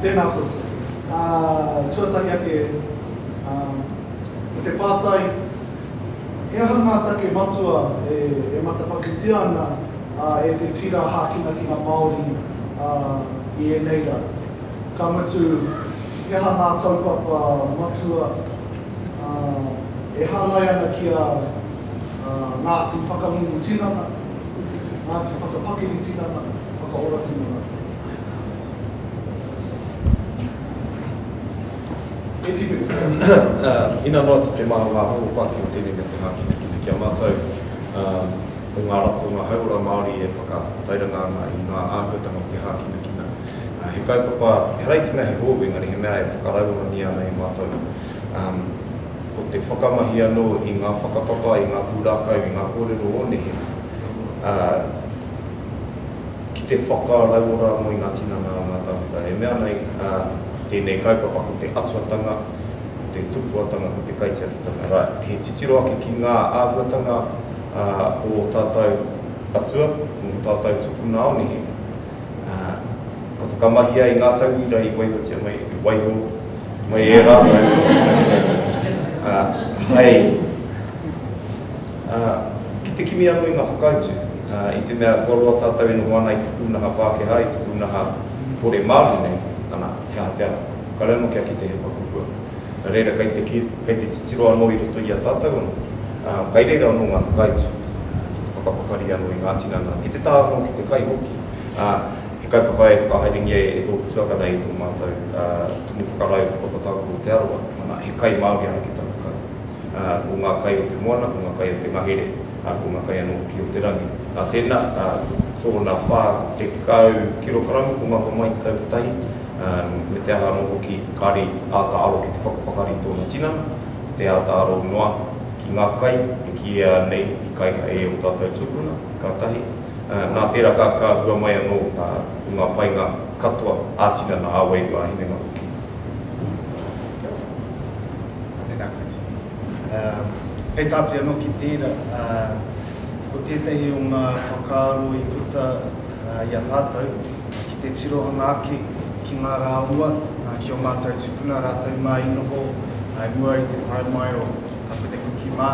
Tēnā koutou. Tuatahi ake, ko te pātai, he aha ngā take matua e matapakitia ana e te tira hākinakina Māori i ēnei rā? Ka mutu, he aha ngā kaupapa matua e hāngai ana ki a Ngāti Whakangungu Tinana, Ngāti Whakapakiri Tinana, Whakaora Tinana? E Tipene. Ina noa atu te maha o ngā horopaki o tēnei mea te hākinakina ki a mātou, o ngā ratonga hauora Māori e whakatairanga ana i ngā āhuatanga o te hākinakina. He kaupapa, ehara i te mea he hou, engari he mea e whakarauorangia ana e mātou. Ko te whakamahi anō i ngā whakapapa, i ngā pūrākau, i ngā kōrero o nehe, ki te whakarauora anō i ngā tinana o ngā tāngata. E mea ana i tēnei kaupapa ko te atuatanga, ko te tupuatanga, ko te kaitiakitanga. Rā, he titiro ake ki ngā āhuatanga o ō tātou atua, o ō tātou tupuna o nehe, ka whakamahia i ngā tauira i waihotia mai, i waiho mai e rātou, hei Ā, ki te kimi anō i ngā whakautu, ā, i te mea kua roa tātou e noho ana i te pūnaha Pākehā, i te pūnaha kore Māori nei, ana, he aha te aha? Kāre anō kia kite he paku hua. Nā reira, kei te, kei te titiro anō i roto i a tātou anō, ā, kei reira anō ngā whakautu, ā, ki te whakapakari anō i ngā tinana, ki te taha anō ki te kai hoki, ā, he kaupapa e whakahaerengia e tōku tuakana i tō mātou, ā, Tumu Whakarae o Te Papa Tākaro o Te Arawa, ana, he kai Māori anake taku kai. ā, ko ngā kai o te moana, ko ngā kai o te ngahere, ā, ko ngā kai anō hoki o te rangi. Nā tēnā, ā, ko tōna 40 kirokaramu ko ngā hua mai i te tau kotahi, ā, me te aha anō hoki, kāre i āta aro ki te whakapakari i tōna tinana, ko te āta aro noa ki ngā kai e kīia nei i kainga e ō tātou tūpuna, ka tahi, ā, nā tērā ka, ka hua mai anō, ā, ko ngā painga katoa, ā-tinana, ā-wairua, ā-hinengaro hoki. Tēnā koe Titi. Hei tāpiri anō ki tērā, ko tētahi o ngā whakaaro i puta i a tātou, ki te tirohanga ake ki ngā rā o mua, ki ō mātou tūpuna rātou mā i noho i mua i te tae mai o Kapene Kuki mā,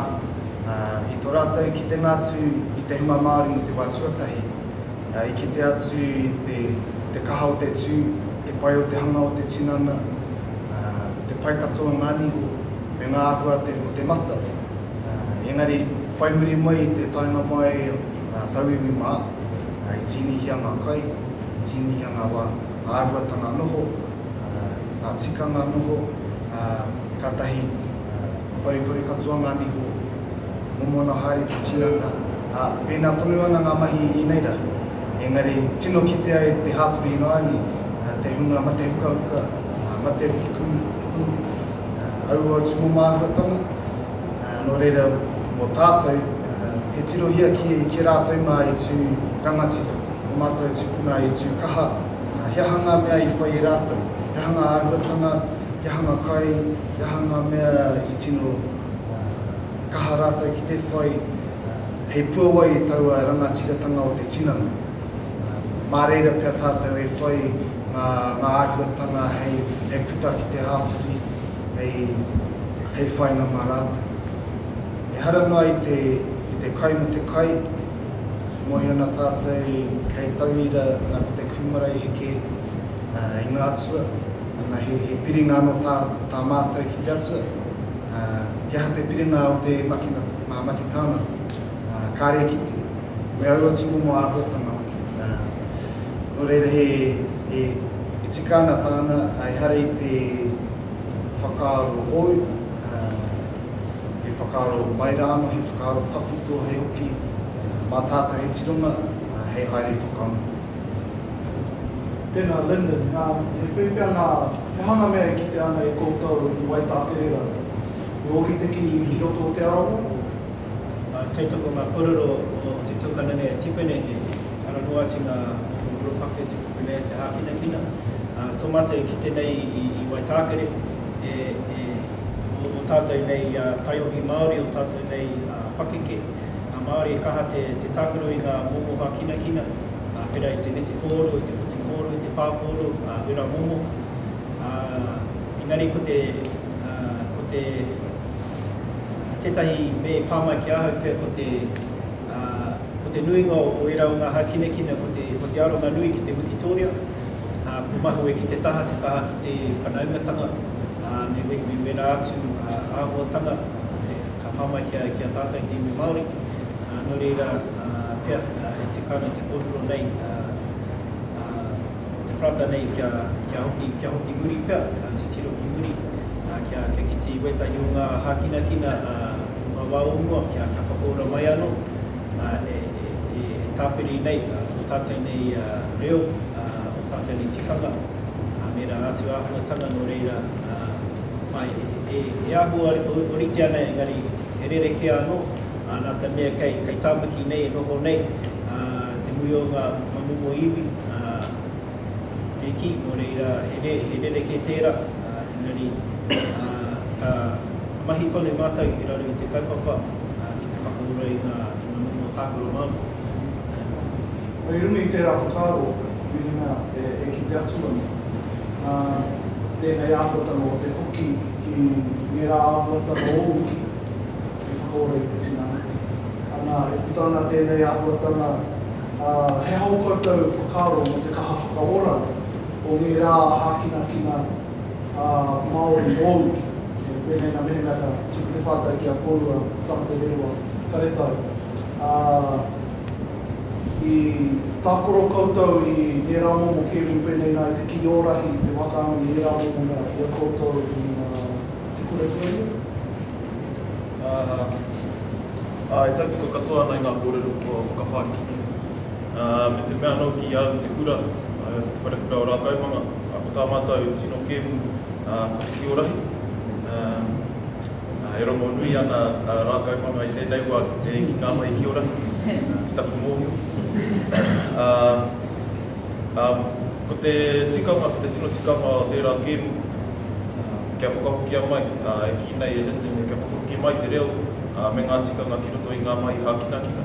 i tō rātou kitenga atu i te hunga Māori mō te wā tuatahi, I kite atu i te kaha o te tū, te pai o te hanga o te tinana, te pai katoa ngā niho me ngā āhua o te mata. Engari, whai muri mai i te taenga mai a tauiwi mā, i tīnihia ngā kai, i tīnihia ngā wā, ngā āhuatanga noho, ngā tikanga noho, kātahi paruparu katoa ngā niho. Momona haere te tinana, ā, pēnā tonu ana ngā mahi i ēnei rā. Engari, tino kitea e te hapori ināianei, te hunga mate hukahuka, mate puku, puku, aua tūmomo āhuatanga. Nō reira, mō tātou, he tirohia ki, ki a rātou mā i tū rangatira, ō mātou tūpuna i tū kaha, he aha ngā mea i whai e rātou, he aha ngā āhuatanga, he aha ngā kai, he aha ngā mea i tino kaha rātou ki te whai hei puawai i taua rangatiratanga o te tinana. Mā reira pea tātou e whai ngā, ngā āhuatanga hei, hei puta ki te hāpori, hei, hei whainga mā rātou. Ehara noa i te, i te kai mō te kai, mōhio ana tātou hei tauira ana ko te kūmara i heke i ngā atua, ana he, he piringa anō tā, tā mātou ki te atua. Ā, he aha te piringa o te makina, mā Makitāna? Ā, kāre e kite. Me aua tūmomo āhuatanga hoki. Ā, nō reira he, he, e tika ana tāna, ā, ehara i te whakaaro hou, ā, he whakaaro mai rā anō, he whakaaro tawhito hei hoki mā tātou hei tironga, ā, hei haere whakamua. Tēnā Lyndon, nā, he pēwhea ngā, he aha ngā mea e kitea ana e koutou i Waitākere rā? He ōrite ki, ki roto o Te Arawa? Tautoko ngā kōrero o te tukanga nei a Tipene, he ara noa atu ngā momo horopaki o te kupu nei a te hākinakina. Tō mātou e kite nei i, i Waitākere, e, e, o, o tātou nei taiohi Māori, o tātou nei pakeke, Māori e kaha te, te tākaro i ngā momo hākinakina, ā, pērā i te netipōro, i te whutupōro, i te pāpōro, ā, wera momo. Engari ko te, ko te, tētahi me i pā mai ki ahau pea ko te, ko te nuinga o ērā o ngā hākinakina ko te, ko te aronga nui ki te wikitōria, ā, ko Mahue ki te taha, te taha ki te whanaungatanga, ā, me, me wērā atu āhuatanga ka pā mai ki a, ki a tātou te iwi Māori. Ā, nō reira, pea, e tika ana te kōrero nei, ā, te parata nei kia, kia hoki, kia hoki muri pea, titiro ki muri, ā, kia, kia kite i wētahi o ngā hākinakina, ā, o ngā wā o mua, kia, kia whakaora mai anō, ā, e, e, e, e tāpiri nei, ā, o tātou nei, ā, reo, ā, o tātou nei tikanga, ā, me rā atu āhuatanga, nō reira, ā, āe, e, e, e āhua ōrite ana engari he rerekē anō, ā, nā te mea kei, kei Tāmaki nei e noho nei, ā, te nui o ngā, ngā momo iwi, ā, me kī, nō reira, he re, he rerekē tērā, ā, engari, ā, ka mahi tonu mātou i raro i te kaupapa, ā, ki te whakaora i ngā, i ngā momo tākaro Māori. I runga i tērā whakaaro, mehemea e, e kite atu ana, ā, tēnei āhuatanga o te hoki ki ngērā āhuatanga o uki, e whakaora i te tinana. Ana, e puta ana tēnei āhuatanga, ā, he aha ō koutou whakaaro mō te kaha whakaora o ngērā hākinakina, ā, Māori ōu? E pēnei ana mehemea ka tuku te pātai ki a kōrua, Tamatereroa, Karetai, ā, i tākaro koutou i ngērā momo kēmu pēnei nā i te kī-ō-rahi, i te waka-angi, i ērā momo mea, i a koutou i ngā, te kura tuarua? Ā, e tautoko katoa ana i ngā kōrero kua whakawhārikihia. Ā, me te mea anō ki a au i te kura, te wharekura o Rākaumanga, ā, ko tā mātou tino kēmu, ā, ko te Kiorahi. Ā, e rongonui ana a Rākaumanga i tēnei wā ki te, ki ngā mahi Kiorahi, ki taku mōhio. Ā, ā, ko te tikanga, ko te tino tikanga o tērā kēmu, Kia whakahokia mai, e kī nei e Lyndon, kia whakahoki mai te reo me ngā tikanga ki roto i ngā mahi hākinakina.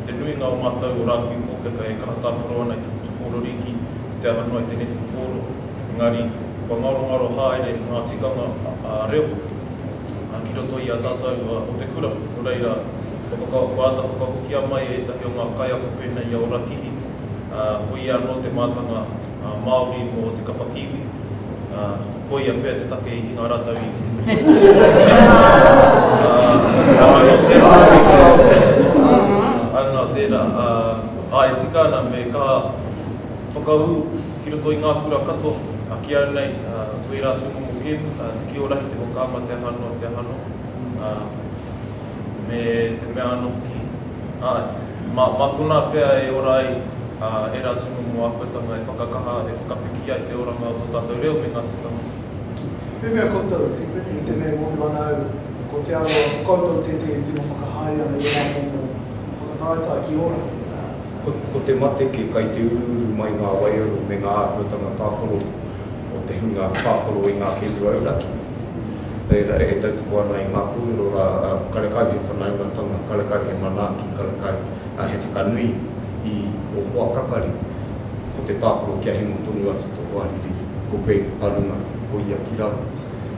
Te nuinga o mātou o Rāhui Pōkeka e kaha tākaro ana i te whutupōro rīki, i te aha noa i te netipōro, engari kua ngarongaro haere ngā tikanga ā-reo ki roto i a tātou o te kura. Nō reira, kua āta whakahokia mai e ētahi o ngā kaiako pēnei i a Ora Kihi, ko ia anō te mātanga Māori mō te kapa Kiwi, ā, koia pea te take i hinga rātou i te whutupōro. Ā, anō tērā, anō tērā, ā, ā, e tika ana me kaha whakaū ki roto i ngā kura katoa, ā, ki au nei, ā, wērā tūmomo kēmu, ā, te kī-o-rahi, te whakaama, te aha noa, te aha noa, ā, me te mea anō hoki, āe, mā, mā konā pea e ora ai ērā tūmomo āhuatanga e whakakaha, e whakapiki ai te oranga o tō tātou reo me ngā tikanga. Pēhea koutou, Tipene, i te mea e mōhio ana au, ko Te Arawa, ko koutou tētehi e tino whakahaere ana i ērā momo whakataetae ki ō rātou? Ko, ko te mate kē kai te uruuru mai ngā waiaro me ngā āhuatanga tākaro o te hunga tākaro i ngā kēmu auraki. Reira, e tautoko ana i ngā kōrero rā, karekau he whanaungatanga, karekau he manaaki, karekau he whakanui i ō hoa kakari, ko te tākaro kia hemo tonu atu tō hoariri, ko koe a runga, ko ia ki raro.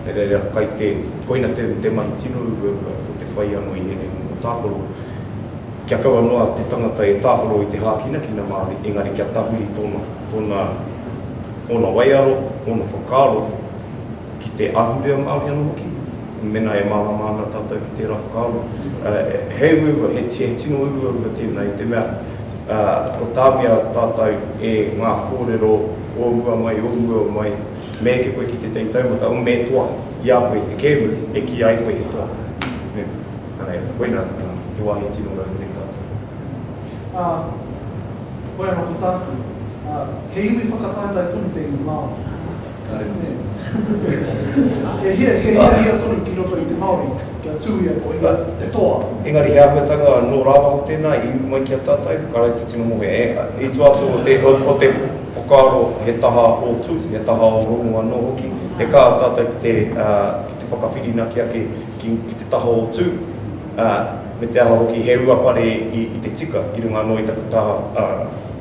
Reira, kai te, koina te, te mahi tino uaua ko te whai anō i ēnei momo tākaro, kia kaua noa te tangata e tākaro i te hākinakina Māori, engari kia tahuri tōna, tōna, ōna waiaro, ōna whakaaro, ki te ahurea Māori anō hoki, mēnā e mārama ana tātou ki tērā whakaaro. He uaua, he tino uaua tēnā i te mea, kua tāmia tātou e ngā kōrero o mua mai, o mua mai, me eke koe ki tētahi taumata, me toa i a koe te kēmu e kī ai koe he toa. Koina te wāhi tino raru nei tātou. Ā, hoi anō ko tāku, he iwi whakataetae tonu te iwi Māori. He hiahia tonu ki roto i te Māori kia tū ia ko ia te toa. Engari he āhuatanga nō rāwaho tēnā i ū mai ki a tātou, ka rau te tino mohe. I tua atu o te, o te whakaaro he taha o Tū, he taha o Rongo anō hoki, he kaha tātou ki te, ki te whakawhirinaki ake ki, ki te taha o Tū, me te aha hoki he uapare i, i te tika i runga anō i taku taha,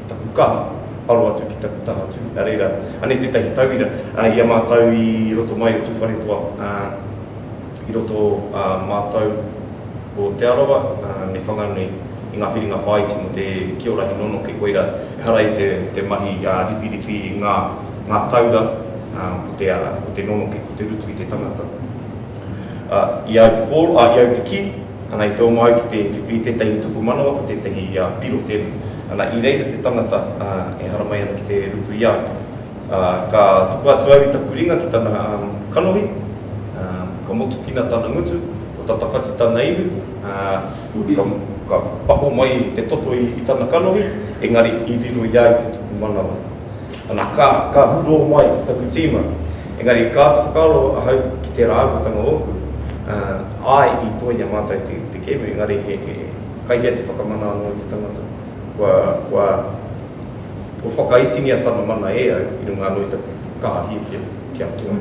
taku kaha. aro atu ki taku taha tū. Nā reira, anei tētahi tauira, i a mātou i roto mai o Tūwharetoa, i roto mātou o Te Arawa me Whanganui i ngā whiringa whāiti mō te kiorahi nonoke, koira ehara i te mahi ripiripi i ngā taura, ko te, ko te nonoke, ko te rutu i te tangata. I au te pōro, i au te kī, ana i tō mai ki te whiwhi i tētahi tupu manawa, ko tētahi piro tēnā. Ana, i reira te tangata e haramai ana ki te rutu i a au. Ka tuku atu au i taku ringa ki tana kanohi, ka motukina tana ngutu, kua tata whati tana ihu, ka paho mai te toto i tana kanohi, engari i riro i a au te tuku manawa. Ana, ka hurō mai taku tīma. Engari ka āta whakaaro ahau ki tērā āhuatanga ōku, āe i toa i a mātou te kēmu, engari he kai hea te whakamana anō i te tangata. Kua, Kua whakaitingia tana mana e au i runga anō i taku kaha hiahia kia toa.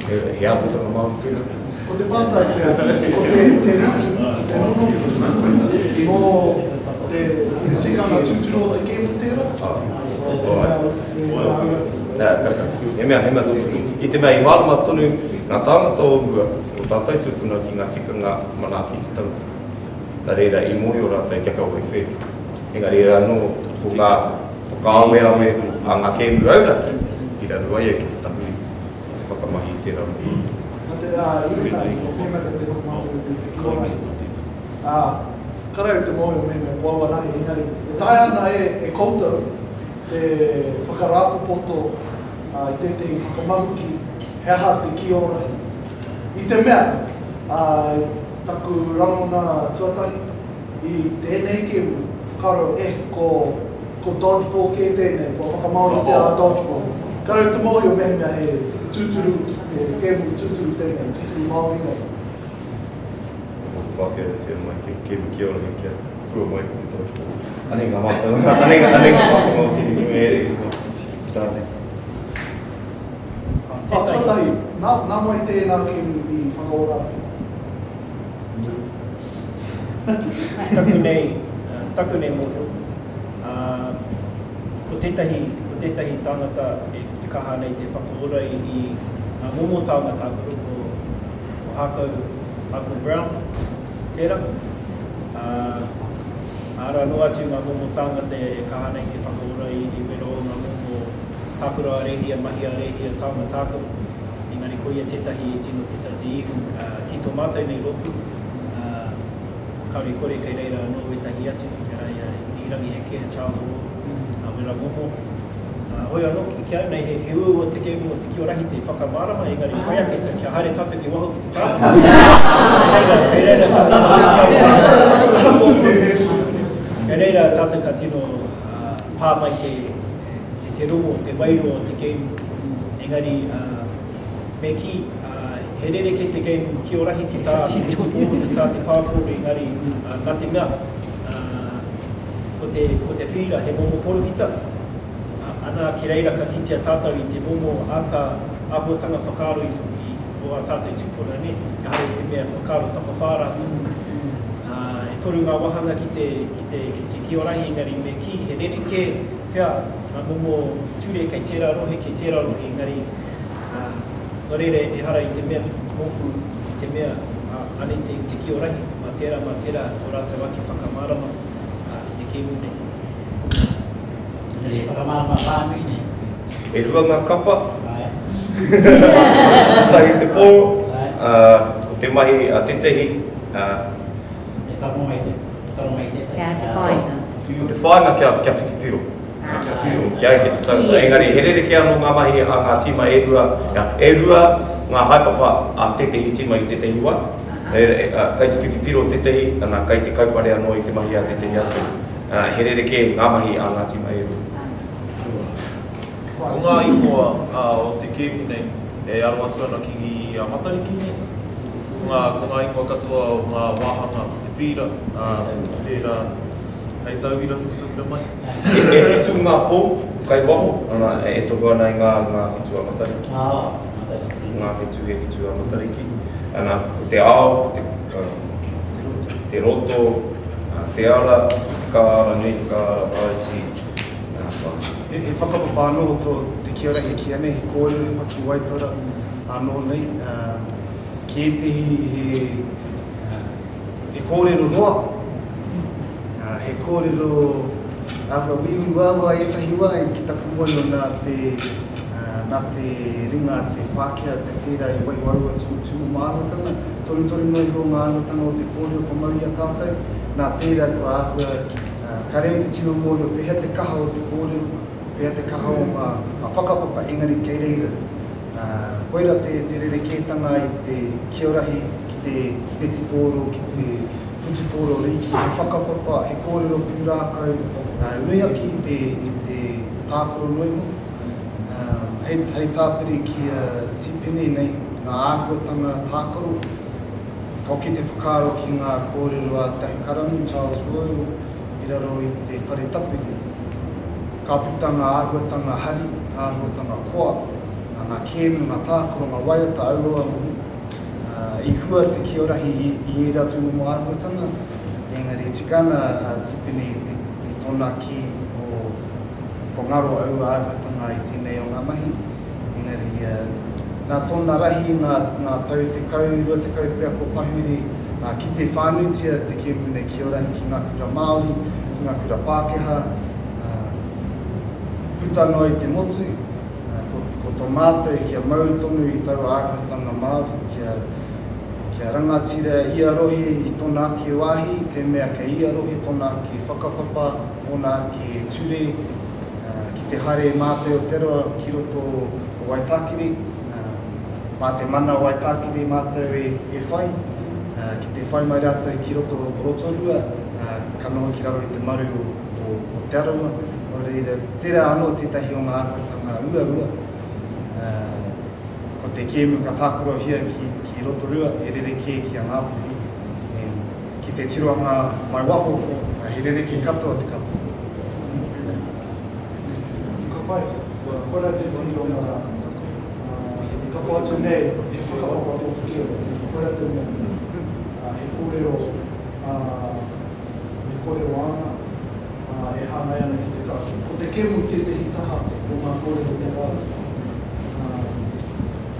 He āhuatanga Māori tērā. Ko te pātai pea, ko te te rutu, te nonoku, mō te tikanga tūturu o te kēmu tērā? Nā, karekau. He mea, he mea tūturu. I te mea i mārama tonu ngā tāngata o mua, o tātou tūpuna ki ngā tikanga manaaki i te tangata. Nā reira, i mōhio rātou kia kaua e whē. Engari anō, ko ngā whakaaweawe a ngā kēmu rauraki i raru ai au ki te tahuri te whakamahi i tērā momo. Nā te rā i runga i o Hēmana te noho mātou i te kīwai. Ā, kāre au te mōhio mehemea ko au anahe, engari e taea ana e koutou te whakarāpopoto i tētehi whakamahuki he aha te kī ōrahi. I te mea, ā, taku rangona tuatahi, I tēnei kēmu, whakaaro, eh, ko, ko dodgeball kē tēnei, kua whakamāoritia a dodgeball. Kāre au te mōhio mehemea he tūturu, he kēmu tūturu tēnei, tūturu Māori nei. Ka whakapākehātia mai te kēmu ki Aorangi kia hua mai ko te dodgeball. Anei ngā mātanga, anei, anei ngā mātanga o tēnei kēmu e puta ana nei. Ah, tuatahi, nā, nā wai tēnā kēmu i whakaora ake? Taku nei, taku nei mōhio, ko tētahi, ko tētahi tangata e kaha nei te whakaora i ngā momo taonga tākaro, ko, ko Hākau, Hākau Brown, tērā. Arā noa atu ngā momo tāngata e kaha nei te whakaora i wera o ngā momo tākaro ā-rēhia, mahi ā-rēhia, taonga tākaro. Engari ko ia tētahi i tino puta te ihu ki tō mātou nei rōpū, ā, kāore i kore kei reira anō wētahi atu, pērā i a Ihirangi Heke, a Charles Orr, a Wera Momo. Ā, hoi anō, ki au nei, he uaua te kēmu o Te Kiorahi te whakamārama, engari pai ake kia haere tātou ki waho ki te tākaro. Kei reira, kei reira ka tino Kei reira tātou ka tino pā mai te, te rongo, te wairua o te kēmu. Engari, me kī, he rerekē te kēmu Kiorahi ki tā te pōro, ki tā te pāpōro, engari, nā te mea, ko te, ko te whīra he momo porohita, ana, ki reira ka kitea tātou i te momo āta āhuatanga whakaaro i, i, o ā tātou tūpuna, nē, ehara i te mea whakaaro tapawhā rātou. E toru ngā wāhanga ki te, ki te, ki te Kiorahi, engari me kī, he rerekē pea ngā momo ture kei tērā rohe, kei tērā rohe, engari, ā, nō reira, ehara i te mea mōku, i te mea, ā, anei te, te kī o rahi, mā tērā, mā tērā tō rātou ake whakamārama, ā, i te kēmu nei. Engari he whakamārama whānui nei. E rua ngā kapa. Āe. Kotahi te pō, ā, ko te mahi a tētehi, ā. E tango mai te, e tango mai tētahi. He aha te whāinga? Ko te whāinga kia, kia whiwhi piro. Kia eke te tangata. Engari he rerekē anō ngā mahi a ngā tīma e rua, e rua ngā haepapa a tētehi tīma i tētehi wā. Kei te whiwhi piro tētehi, ana, kei te kaupare anō i te mahi a tētehi atu. He rerekē ngā mahi a ngā tīma e rua. Ko ngā ingoa o te kēmu nei e aro atu ana ki a Matariki nei. Ko ngā, ko ngā ingoa katoa o ngā wāhanga o te whīra, ā, ko tērā hei tauira, whakatauira mai. E whitu ngā pou kai waho, ana, e tohu ana i ngā, ngā whetū a Matariki. Ngā whetū e whitu a Matariki. Ana, ko te ao, ko te, te roto, te ara, te kāra nui, te kāra whāiti, ā, wā. He whakapapa anō tō te kiorahi ki anei, he kōrero, he pakiwaitara anō nei. Ki ētehi he kōrero roa, he kōrero āhua wīwī wāwā i ētahi wā, ki taku mōhio nā te, nā te ringa a te Pākehā te tērā i waiho aua tūmomo āhuatanga, torutoru noa iho ngā āhuatanga o te kōrero kua mau i a tātou, nā tērā kua āhua Kāre au te tino mōhio pēhea te kaha o te kōrero, pēhea te kaha o ngā whakapapa, engari kei reira. Koira te rerekētanga i te kiorahi ki te netipōro, ki te whutupōro rīki, he whakapapa, he kōrero pūrākau, nui ake i te tākaro noa iho. Hei tāpiri ki a Tipene nei, ngā āhuatanga tākaro, Ka hoki te whakaaro ki ngā kōrero a Te Ahikaramu, Charles Royal, i raro i te whare tapere. Ka puta ngā āhuatanga hari, ngā āhuatanga koa, ngā kēmu, ngā tākaro, ngā waiata auau anō. I hua te kiorahi i ērā tūmomo āhuatanga, engari e tika ana a Tipene i tōna kī ko ngaro aua āhuatanga i tēnei o ngā mahi. Engari, nā tōna rahi ngā, ngā tau 10, 20 pea kua pahure, ā, kite whānuitia te kēmu nei ki Orahi, ki ngā kura Māori, ki ngā kura Pākehā, ā, puta noa i te motu, ā, ko, ko tō mātou kia mau tonu i taua āhuatanga Māori, kia, kia rangatira ia rohe i tōna ake wāhi, te mea kei ia rohe tōna ake whakapapa, ōna ake ture, Ki te haere mātou o Te Arawa ki roto o Waitākere, mā te mana o Waitākere mātou e whai. Ki te whai mai rātou ki roto o Rotorua, ka noho ki raro i te maru o Te Arawa. Nō reira, tērā anō tētahi o ngā āhuatanga uaua. Ko te kēmu ka tākarohia ki Rotorua, he rerekē ki a Ngāpuhi. Ki te tirohanga mai waho, he rerekē katoa te katoa. Ka pai, koira tētahi o ngā i kapo atu nei he whakapapa tō whakeo, koira te mea, he kōrero, he kōrero āna, e hāngai ana ki te katoa. Ko te kemu tētahi taha o ngā kōrero te wā,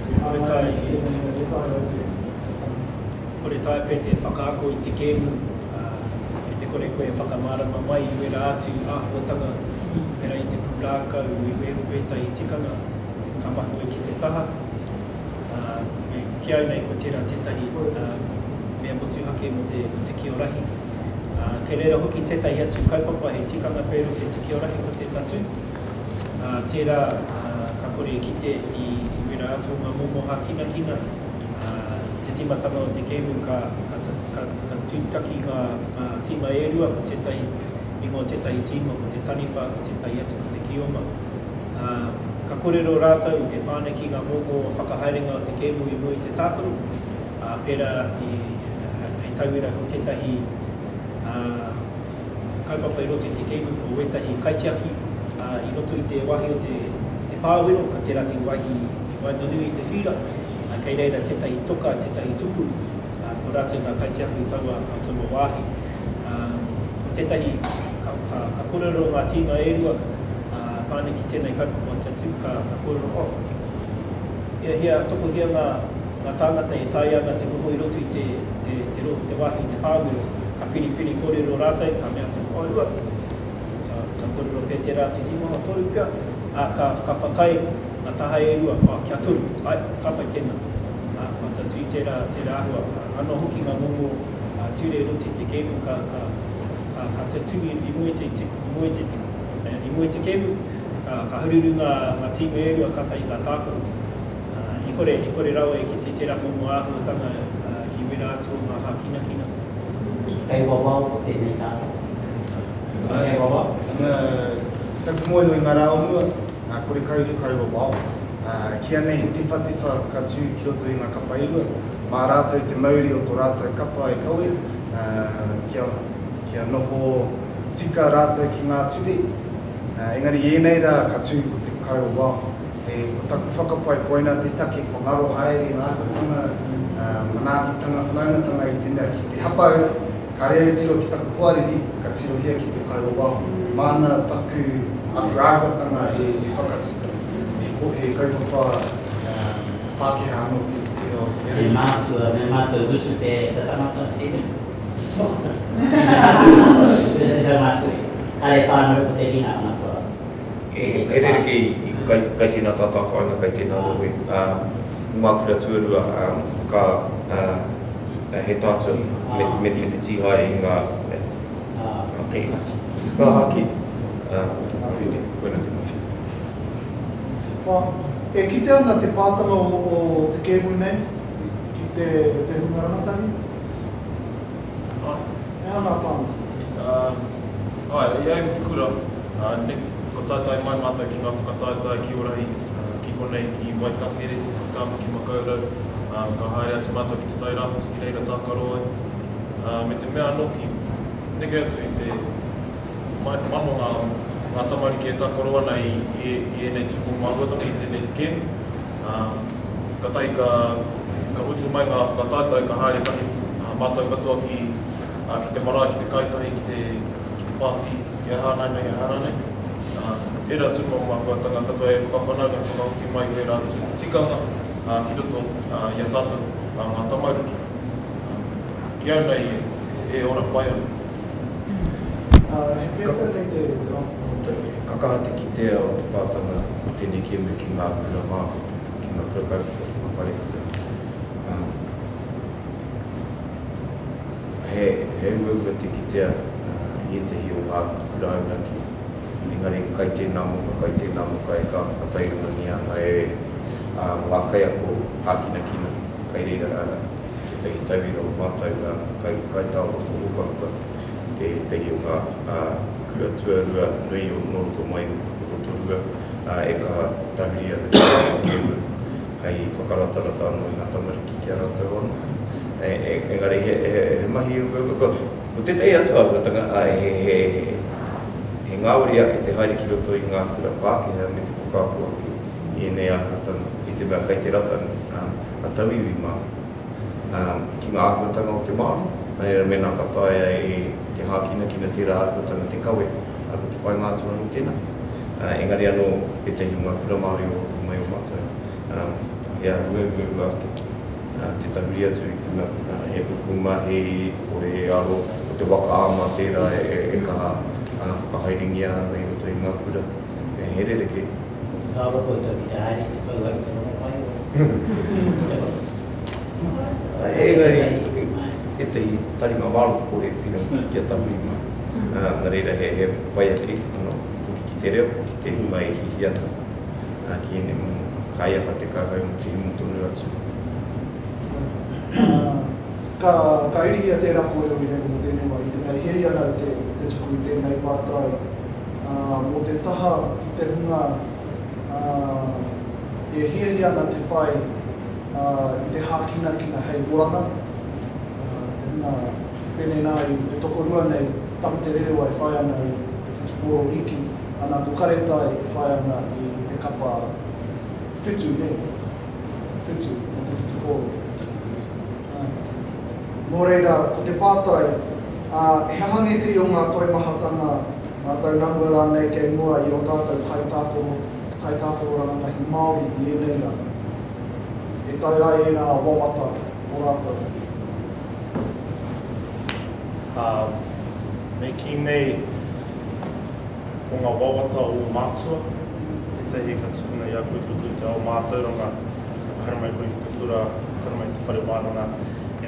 e hāngai ana ki tēnei mea e taea ai te tangi. Kore taea pea te whakaako i te kēmu, ā, ki te kore koe e whakamārama mai i wērā atu āhuatanga, pērā i te pūrākau, i wētahi tikanga, ka mahue ki te taha. Ā, me kī au nei ko tērā tētahi mea motuhake mō te, mō te kiorahi. Ā, kei reira hoki tētahi atu kaupapa he tikanga pērā o te te kiorahi ko te tatū. Ā, tērā, ā, ka kore e kite i wērā atu o ngā momo hākinakina, Ā, i te tīmatanga o te kēmu ka, ka, ka, ka tūtaki ngā, ngā tīma e rua, ko tētahi ingoa o tētahi tīma ko te Taniwha, ko tētahi atu ko te Kioma. Ā, ka kōrero rātou e pā ana ki ngā momo whakahaerenga o te kēmu i mua i te tākaro, ā, pērā i, hei tauira ko tētahi, ā, kaupapa i roto i te kēmu ko wētahi kaitiaki, ā, i roto i te wāhi o te, te pāwero, ka tērā te wāhi i waenganui i te whīra, ā, kei reira tētahi toka, tētahi tupu, ā, ko rātou ngā kaitiaki o taua, o taua wāhi. Ā, ko tētahi, ka, ka, ka kōrero ngā tīma e rua, ā, pā ana ki tēnei kaupapa o Tatū, ka, ka kōrero, oh, hiahia, tokohia ngā, ngā tāngata e taea ana te noho i roto i te, te, te, te, te wāhi i te pāwero, ka whiriwhiri kōrero rātou, ka mea atu, oh, rua, ka, ka kōrero pea tērā atu tīma, oh, toru pea, ā, ka, ka whakaae ngā taha e rua, oh, kia toru, āe, ka pai tēnā. Ā, kua tatū tērā, tērā āhua. Anō hoki ngā momo ture i roto i te kēmu ka, ka, ka, ka tatū i, i mua i te, i mua i te, i mua i te kēmu, ka, ka haruru ngā, ngā tīma e rua kātahi ka tākaro. I kore, i kore rawa e kite tērā momo āhuatanga ki wērā atu o ngā hākinakina. Kei wawao ko tēnei tātou. Kei wawao. Taku mōhio i ngā rā o mua, kore kau he kaiwawao. Kīia nei he tiwhatiwha ka tū ki roto i ngā kapa e rua. Mā rātou te mauri o tō rātou kapa e kawe, kia, kia noho tika rātou ki ngā ture. Engari i ēnei rā ka tū ko te kaiwawao. E, ko taku whakapae koina te take kua ngaro haere ngā āhuatanga, manaakitanga, whanaungatanga i te mea ki te hapa au, kāre au tiro ki taku hoariri, ka tirohia ki te kaiwawao. Māna taku Aku āhuatanga e whakatika, he kaupapa Pākehā anō tērā o te Me mātua, me mātua utu te tangata, Stephen. Te mātua. Kare whānau ko te ringa ana kua. He rerekē i kai tēnā tātāwhāinga, kai tēnā rohe. Ngā kura tuarua, ka he tātua me te tīhae i ngā Ngā haki, o te whiwhi, koina te whiwhi. E kite ana te pātanga o te kēmu nei ki te hunga rangatahi? Āe. He aha ngā pānga? Āe, i a au i te kura, kua taetae mai mātou ki ngā whakataetae ki Orahi, ki konei, ki Waitakere, ki Tāmaki Makaurau, ka haere atu mātou ki Te Tai Rāwhiti ki reira tākaro ai. Me te mea anō ki neke atu i te mano ngā, ngā tamariki e tākaro ana i, i, i ēnei tūmomo āhuatanga, i tēnei kēmu. Ā, katahi ka, ka mutu mai ngā whakataetae, ka haere tahi mātou katoa ki, ā, ki te marae, ki te kai tahi, ki te, ki te pāti, i aha rānei, i aha rānei. Ā, ērā tūmomo āhuatanga katoa e whakawhanaunga, e whakahoki mai i ērā atu tikanga, ā, ki roto, ā, i a tātou, ā, ngā tamariki. Ki au nei e ora pai ana. He pēwhea nei te Ka kaha te kitea o te pātanga o tēnei kēmu ki ngā kura Māori, ki ngā kura kaupapa, ki ngā wharekura. He uaua te kitea i ētahi o ngā kura auraki, engari kai tēnā moka, kai tēnā moka e kaha whakatairangangia ana e ngā kaiako hākinakina, kai reira tētahi tauira o mātou kai kaitaoroto hukahuka, tētahi o ngā kura tuarua nui o nō roto mai o Rotorua e kaha tahuri ana ki te kēmu hei whakaratarata anō i ngā tamariki ki a rātou anō. Engari he mahi uaua, ko tētahi atu āhuatanga, he ngāwari ake te haere ki roto i ngā kura Pākehā me te whakaako ake i ēnei āhuatanga i te mea kei te rata a tauiwi mā ki ngā āhuatanga o te Māori, nā reira mēnā ka taea e te hākinakina tērā āhuatanga te kawe, ko te painga atu anō tēnā. Engari anō ētahi o ngā kura Māori o roto mai o mātou, he āhuahuaua ake te tahuri atu i te mea he kupu mahi, kore he aro, ko te waka ama tērā e kaha whakahaerengia ana i roto i ngā kura, he rerekē. Whakaaro koutou ki te haere i te kauhau i te rongopai o Engari, ētahi taringa māroko kore pīrangi kia tahuri mai. Nā reira, he pai ake anō hoki ki te reo, ki te hunga e hihi ana ki ēnei momo kaiaha te kauhau mō te hemo tonu atu. Ka irihia tērā kōrero i reira mō tēnei wā, i te mea i hiahia ana au te tuku i tēnei pātai mō te taha ki te hunga e hiahia ana te whai i te hākinakina hei oranga, te hunga pēnei nā i te tokorua nei, Tama Te Rerewa e whai ana i te whutupōro rīki, ana ko Karetai e whai ana i te kapa whetū, nē? Whetū, mō te whutupōro. Nō reira, ko te pātai, he aha ngētehi o ngā toimahatanga, ngā taunahua rānei kei mua i ō tātou kaitākaro, kaitākaro rangatahi Māori i ēnei rā, e tae ai ērā wawata o rātou? Ā, me kī nei, ko ngā wawata o ō mātua, ētahi ka tukuna i a koe ki roto i te ao mātauranga, ka haere mai koe ki te kura, ka haere mai ki te whare wānanga,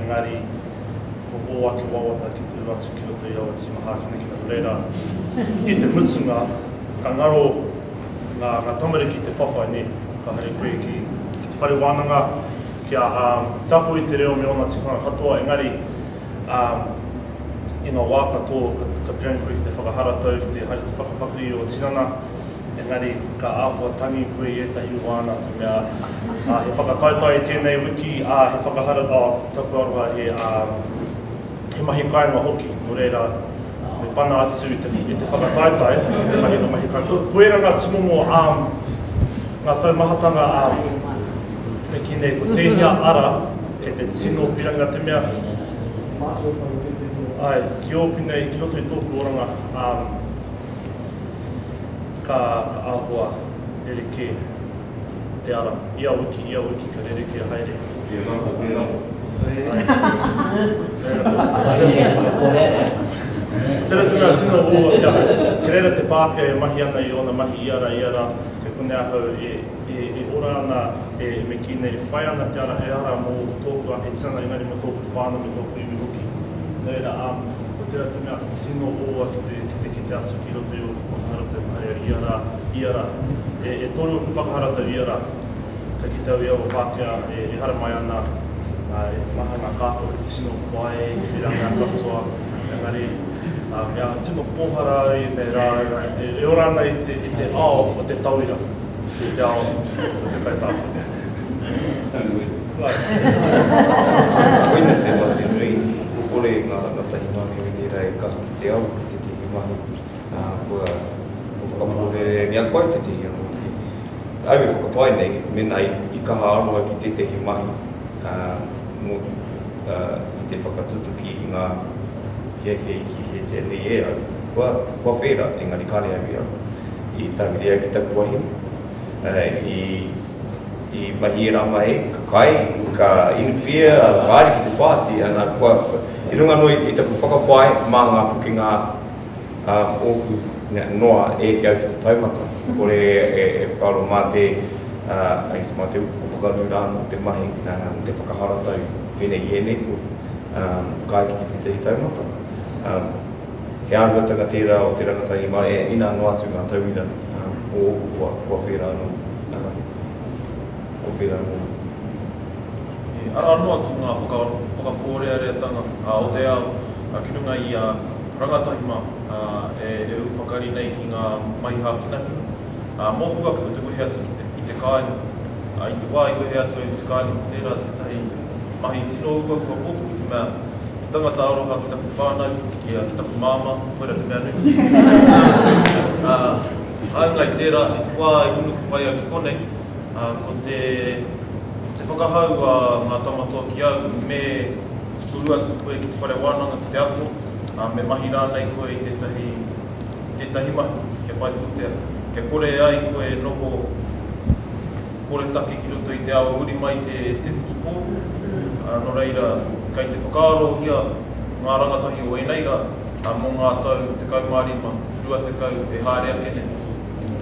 engari ko ō ake wawata ki te uru atu ki roto i aua tīma hākinakina. Nō reira, i te mutunga, ka ngaro ngā, ngā tamariki te whawhai, nē, ka haere koe ki, ki te whare wānanga, kia um, tako i te reo me ōna tikanga katoa, engari, um, i ngā wā katoa, ka, ka pīrangi koe ki te whakaharatau, ki te haere te whakapakari i ō tinana, Engari, ka āhua tangi koe i ētahi wā nā te mea, ā, he whakataetae i tēnei wiki, ā, he whakahara, ā, taku aroha, he, ā, he mahi kāinga hoki, nō reira, me pana atu i te, i te whakataetae, te mahi ngā mahi kāinga. Ko, koirā ngā tūmomo, ā, ngā taumahatanga, ā, me kī nei, ko tēhea ara kei te tino pirangi nā te mea, āe, ki ōku nei, ki roto i tōku oranga, ā, Ka āhua rerekē te ara. Ia wiki, ia wiki ka rerekē haere. He rawa, he rawa. Tērā te mea tino uaua kia, kei reira te Pākehā e mahi ana i ōna mahi ia rā, ia rā, kei konei ahau e, e, e ora ana, e, me kī nei, e whai ana te ara, ehara mō tōku ake tinana, engari mō tōku whānau me tōku iwi hoki. Nō reira, ā, ko tērā te mea tino uaua ki te, ki te kite atu ki roto i ōku whakaharatau haere ia rā, ia rā. E, e toru ōku whakaharatau ia rā. Ka kite au i aua Pākehā e, e haramai ana, ā, e maha ngā kākahu tino pai, he rā mea katoa, engari, ā, mea tino pōhara au i ēnei rā, e, e ora ana i te, i te ao o te tauira, i te ao o te kaitākaro. Tangi Koina te mate nui, kua kore ngā rangatahi Māori o ēnei rā e kaha ki te aro ki tētehi mahi, ā, kua whakapōrearea koe tētehi anō hoki. Au e whakapae nei, mēnā i kaha aro au ki tētehi mahi, ā, mō, ā, ki te whakatutuki i ngā hiahia i hiahiatia nei e au, kua, kua whērā, engari kāre au i aro. I tahuri au ki taku wahine, ā, i, I mahi ērā mahi, ka kai, ka inu whia, ka haere ki te pāti, ana, kua, i runga anō i taku whakapae mā ngā pukenga ōku noa e eke au ki te taumata. Kore e whakaaro mā te, I guess, mā te upoko pakaru rā anō te mahi, te whakaharatau pēnei i ēnei poi, ka eke ki tētahi taumata. He āhuatanga tērā o te rangatahi mā, inā noa atu ngā tauira o ōku hoa, kua whērā anō. Ko whera anō. Arā noa atu ngā whakapōreareatanga o te ao ki runga i a rangatahi mā e ū pakari nei ki ngā mahi hākinakina. Mōku ake ko te wehe atu i te kāinga. I te wā i wehe atu au i te kāinga ko tērā tētahi mahi tino uaua mōku i te mea he tangata aroha ki taku whānau, ki taku māmā, koirā te mea nui. Hāunga i tērā, i te wā i hūnuku mai au ki konei, ko te, ko te whakahau a ngā tamatoa ki au, me uru atu koe ki te whare wānanga ki te ako, ā, me mahi rānei koe i tētahi, tētahi mahi kia whai pūtea, kia kore ai koe e noho koretake ki roto i te ao huri mai te, te whutupōro. Ā, nō reira, kei te whakaarohia ngā rangatahi o ēnei rā, ā, mō ngā tau 15, 20 e haere ake nei,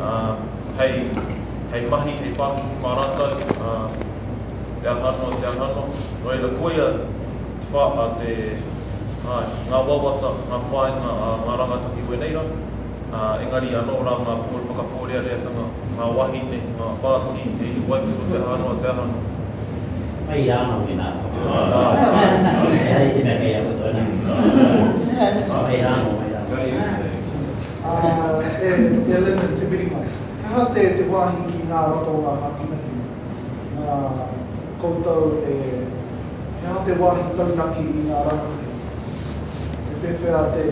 ā, hei, hei mahi, hei pākihi mā rātou, ā, te aha noa, te aha noa. Nō reira, koia te whā, ā, te, āe, ngā wawata, ngā whāinga a ngā rangatahi o ēnei rā, ā, engari anō rā ngā pō whakapōreareatanga, ngā wahine, ngā pāti, te iwi waipiro, te aha noa, te aha noa. Mai rā anō mēnā ka Ehara i te mea kei a koutou ana. Mai rā anō, mai rā anō. E, e Linton, te miringa. He aha te, te wāhi ki ngā ratonga hākinakina? Ngā koutou e, he aha te wāhi taunaki i ngā rangatahi? Me pēwhea te,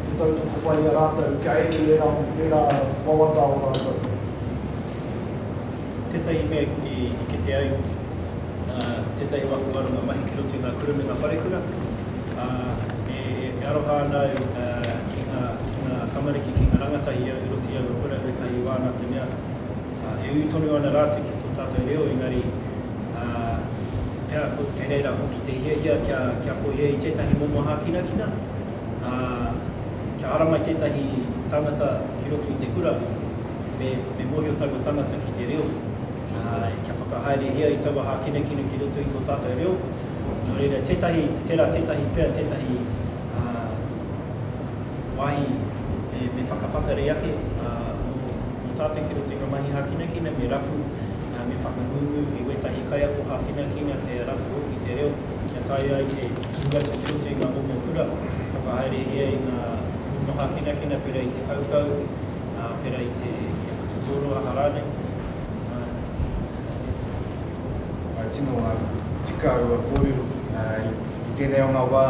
te tautoko pai i a rātou kia eke ērā, ērā wawata o rātou? Tētahi mea i kite ai, tētahi o aku aronga mahi ki roto i ngā kura me ngā wharekura, e aroha ana au ki ngā tamariki, ki ngā rangatahi i roto i aua kura wētahi wā nā te mea e ū tonu ana rātou ki tō tātou reo engari pea kei reira hoki te hiahia kia akohia i tētahi momo hākinakina, kia haramai tētahi tangata ki roto i te kura. Me, me mōhio taua tangata ki te reo, ā, kia whakahaerehia i taua hākinakina ki roto i tō tātou reo. Nō reira, tētahi, tērā tētahi pea, tētahi, ā, wāhi me, me whakapakari ake, ā, mō, mō tātou ki roto i ngā mahi hākinakina, me rapu, ā, me whakangungu i wētahi kaiako hākinakina kei a rātou hoki te reo, kia taea ai te uru atu ki roto i ngā momo kura, whakahaerehia i ngā momo hākinakina pērā i te kaukau, ā, pērā i te, te whutupōro aha rānei. Ā, tēnā. Ā, tino tika aua kōrero. Ā, i, i tēnei o ngā wā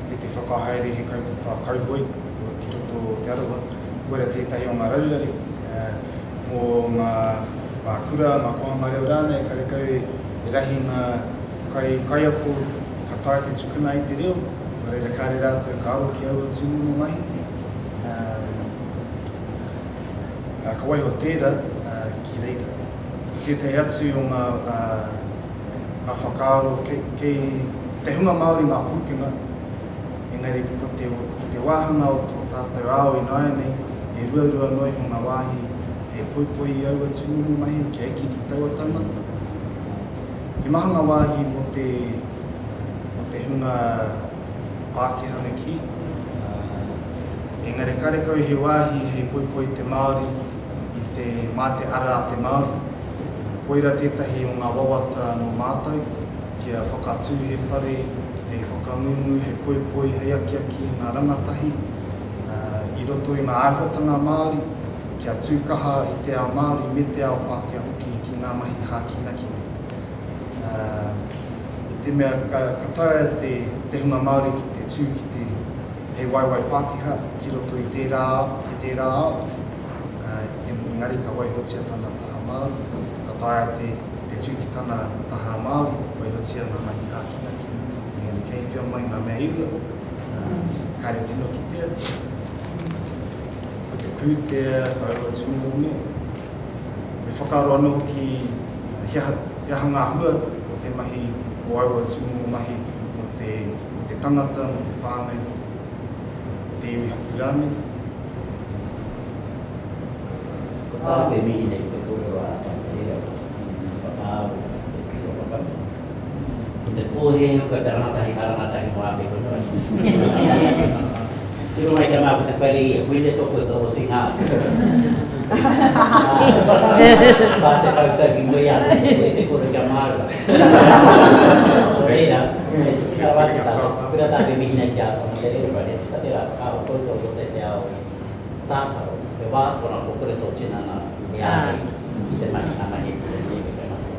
kei te whakahaere he kaupapa kauhoe ki roto o Te Arawa, koira tētahi o ngā raruraru, ā, mō ngā, ngā kura, ngā kōhanga reo rānei, karekau e, e rahi ngā kai, kaiako ka taea te tukuna i te reo, nō reira kāre rātou ka aro ki aua tūmomo mahi. Ā, Ka waiho tērā ki reira. Tētahi atu o ngā ngā whakaaro kei, kei te hunga Māori ngā pūkenga, engari ko te, ko te wāhanga o tō tātou ao ināianei, e ruarua noa iho ngā wāhi hei poipoi i aua tūmomo mahi kia eke ki taua taumata. He maha ngā wāhi mō te, mō te hunga Pākehā me kī, engari karekau he wāhi hei poipoi i te Māori i te, mā te ara a te Māori. Koira tētahi o ngā wawata nō mātou, kia whakatū he whare hei whakangungu, hei poipoi, hei akiaki i ngā rangatahi i roto i ngā āhuatanga Māori, kia tū kaha i te ao Māori me te ao Pākehā hoki ki ngā mahi hākinakina. I te mea ka taea te hunga Māori ki te tū ki te hei waewae Pākehā ki roto i tērā ao, ki tērā ao, engari ka waihotia tana taha Māori, ka taea te tū ki tana taha Māori, waihotia ngā mahi hākinakina, engari kei whea mai ngā mea e rua, kāre tino kitea, ko te pūtea, ko aua tūmomo mea. Me whakaaro anō hoki he aha, he aha ngā hua o te mahi, o aua tūmomo mahi mō te, mō te tangata, mō te whānau, mō te iwi hapū rānei. Ko tāku e mihi nei ki te kōrero a Tamatea, whakaaro, e tiro whakamua. Ko te pōhēhē ko te rangatahi ka rangatahi mō āke tonu atu. Tiro mai te mā ko te whare ia, koine tō koutou otinga atu. 40 tau ki mua i a koe, koe te koro kia māua. Nō reira, kei te tika rawa atu tātou, koira tāku e mihi nei ki a Tamatererua, he tika tērā whakaaro koutou i roto i te ao tākaro, he wā tōna kua kore tō tinana e āhei ki te mahi ngā mahi e kore nei me te mahi.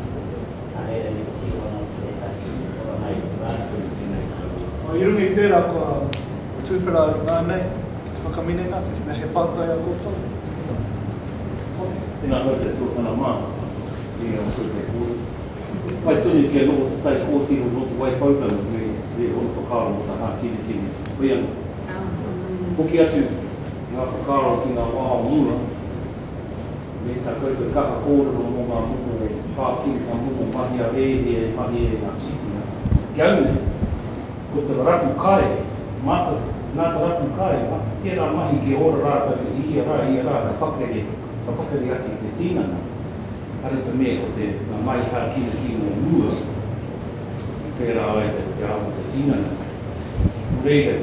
Nā reira me titiro anō ki tētahi oranga i tua atu i tēnei taua. I runga i tērā kua tuwhera au ināianei ki te whakaminenga, mea he pātai a koutou. Hone. Tēnā koutou tuakana mā, i a koutou kōrero. Pai tonu kia noho te tai kōtiro nō Te Waipounamu me me ōna whakaaro mō te hākinakina. Hoi anō. Hoki atu ngā whakaaro ki ngā wā o mua, Me tā koutou kaha kōrero mō ngā momo pākiri, ngā momo mahi a rēhia e mahi e ngā tīpuna. Ki au nei, ko te rapu kai, mā te, nā te rapu kai, mā tērā mahi kia ora rātou i ia rā, ia rā, ka pakari, ka pakari ake te tinana. Are te mea ko te, ngā mahi hākinakina o mua, i pērā ai te, te ao o te tinana. Nō reira,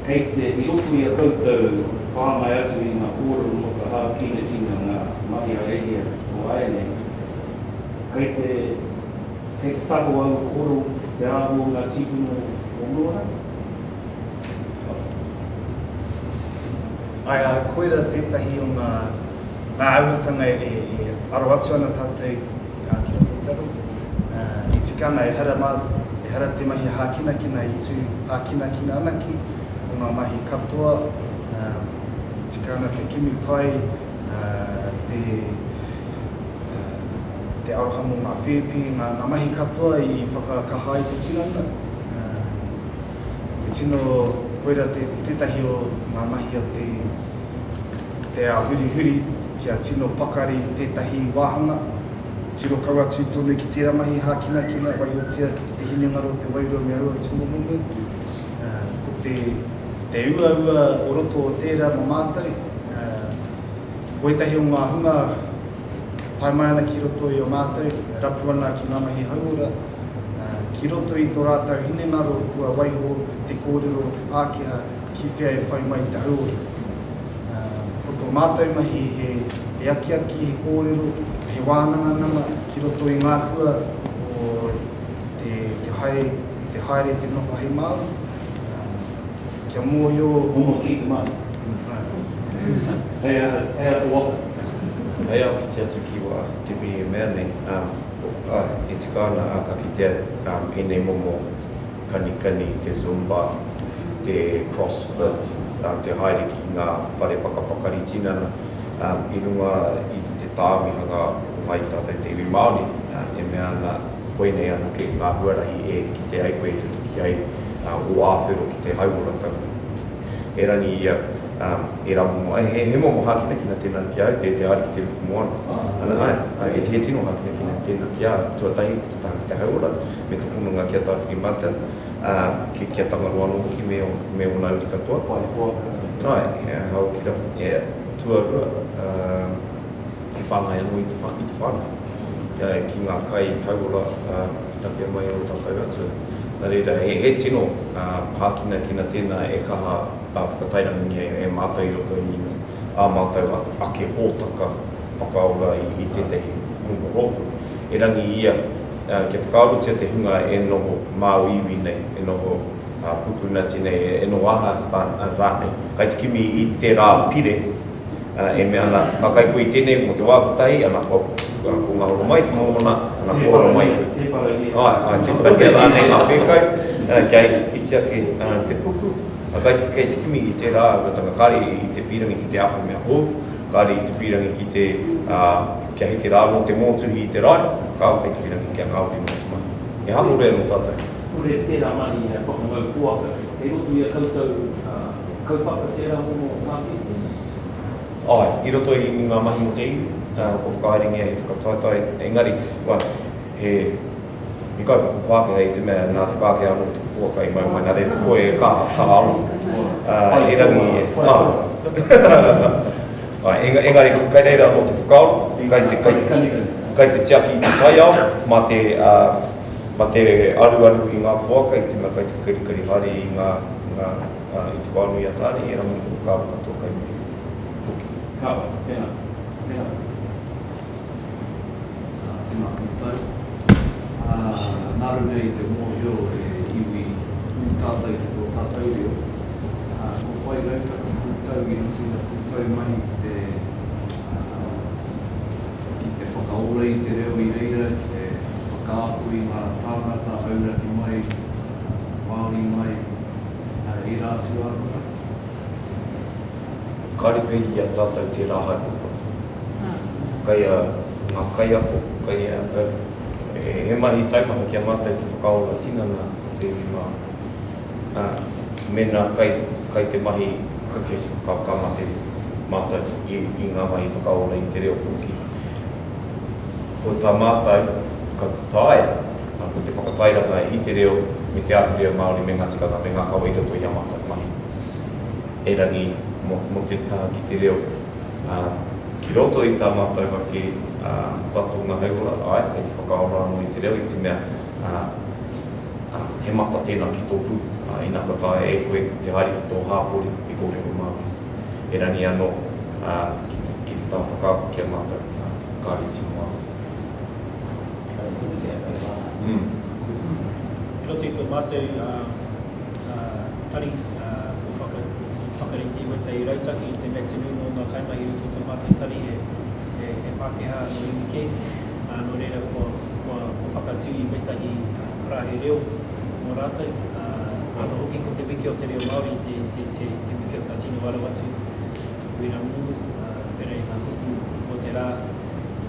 kei te, i roto i a koutou whāngai atu i ngā kōrero mō te hākinakina ngā mahi a Rehia o āianei, kei te, kei te taho aua kōrero te āhua o ngā tīpuna o mua rā? Āe, ā, koira tētahi o ngā, ngā āhuatanga e, e aro atu ana tātou ki roto i te aro. I tika ana, ehara mā, ehara te mahi hākinakina i tū hākinakina anake, ko ngā mahi katoa, tika ana te kimi kai, te, te aroha mō ngā pēpi, ngā, ngā mahi katoa i whakakaha ai te tinana. He tino, koira te, tētahi o ngā mahi a te, te ao hurihuri, kia tino pakari tētahi wāhanga, tiro kau atu tonu ki tērā mahi hākinakina, waihotia te hinengaro, te wairua me aua tūmomo mea. Ko te, te uaua o roto o tērā mō mātou, ko ētahi o ngā hunga tae mai ana ki roto i a mātou, rapu ana ki ngā mahi hauora, ki roto i tō rātou hinengaro kua waiho te kōrero o te Pākehā ki whea e whai mai te hauora. Ko tō mātou mahi he he akiaki, he kōrero, he wānanga nama ki roto i ngā hua o te te haere, te haere te noho hei Māori. Kia mōhio. Momo ki te mahi. Hei aha, hei aha te waka. Hei āpiti atu ki wā Te Piri e mea nei, ko, āe, e tika ana, ka kitea ēnei momo kanikani, te Zumba, te Crossfit, te haere ki ngā whare whakapakari tinana i runga i te tāmihanga o Ngāi Tātou te iwi Māori, e mea ana koinei anake ngā huarahi e kite ai koe e tutuki ai ō āwhero ki te hauoratanga. Erangi ia, Ērā momo, he, he momo hākinakina tēnā ki a au, te, te haere ki te ruku moana. Ana, āe, āe, he, he tino hākinakina tēnā ki a au. Tuatahi, ko te taha ki te hauora, me te hononga ki a Tāwhirimātea, ā, ki, ki a Tangaroa anō hoki me, me ōna uri katoa. Whai poaka. Āe, he hao ki ra, e, tuarua, ā, he whāngai anō i te, i te whānau, ki ngā kai hauora i takea mai e ō tātou atua. Nā reira, he, he tino hākinakina tēnā e kaha whakatairangangia e mātou i roto i ā mātou ake hōtaka whakaora i, i tētahi momo rōpū. Erangi ia, kia whakaarotia te hunga e noho māuiui nei, e noho pupunati nei, e noho aha rānei, kai te kimi i tērā pire, e mea ana, ka kai koe i tēnei mō te wā kotahi, ana, kua, ko ngahoro mai te mōmona, ana, kua ora mai koe. Āe, āe, tēparahia rānei ngā whēkau, kia iti ake te puku, kai te, kei te kimi i tērā āhuatanga, kāre i te pīrangi ki te ako mea hou, kāre i te pīrangi ki te, kia heke rā anō te mōtuhi i te rae, kāore kei te pīrangi kia ngāwari noa te mahi. He hangore anō tātou. Kore tērā mahi whakamau poaka, kei roto i a koutou kaupapa tērā momo hākinakina? Āe, i roto i ngā mahi mō te iwi, kua whakahaerengia he whakataetae, engari, well, he, he kaupapa Pākehā i te mea nā te Pākehā anō te poaka i mau mai, nā reira ko koe e kaha, kaha aro. Erangi, āe, engari, kai reira anō te whakaaro, kai te, kai te, kai te tiaki i te taiao, mā te, mā te aruaru i ngā poaka i te mea kai te karikari haere i ngā, ngā, i te wā nui a Tāne, ērā momo whakaaro katoa kai muri hoki. Ka pai, tēnā, tēnā. Tēnā koutou. Nā runga i te mōhio he iwi ū tātou ki tō tātou reo, ko whai rautaki koutou i roto i a koutou mahi ki te, ki te whakaora i te reo i reira, ki te whakaako i ngā tāngata auraki mai, Māori mai, ērā atu āhua. Kāre pea i a tātou tērā haepapa. Kai a ngā kaiako, kai a, he mahi taumaha ki a mātou te whakaora tinana o te iwi Māori. Ā, mēnā kai, kai te mahi, ka, ka mate mātou i, i ngā mahi whakaora i te reo hoki. Ko tā mātou, ka taea, ko te whakatairanga i te reo me te ahurea Māori me ngā tikanga me ngā kawa i roto i ā mātou mahi. Erangi, mō te taha ki te reo, ki roto i tā mātou ake ratonga hauora, āe, kei te whakaora anō i te reo i te mea he mata tēnā ki tō pū, ina kua taea e koe te haere ki tō hāpori he kōrero Māori. Erangi anō, ki te taha whakaako ki a mātou, kāre i tino aro. I roto i tō mātou tari kua whakarite i wētahi rautaki i te mea te nuinga o ngā kaimahi i roto i tō mātou tari he Pākehā nō iwi kē, nō reira kua whakatū i wētahi karaehe reo mō rātou. Anō hoki ko te wiki o te reo Māori te wiki ka tino aro atu ki wērā momo, pērā i ngā kupu o te rā.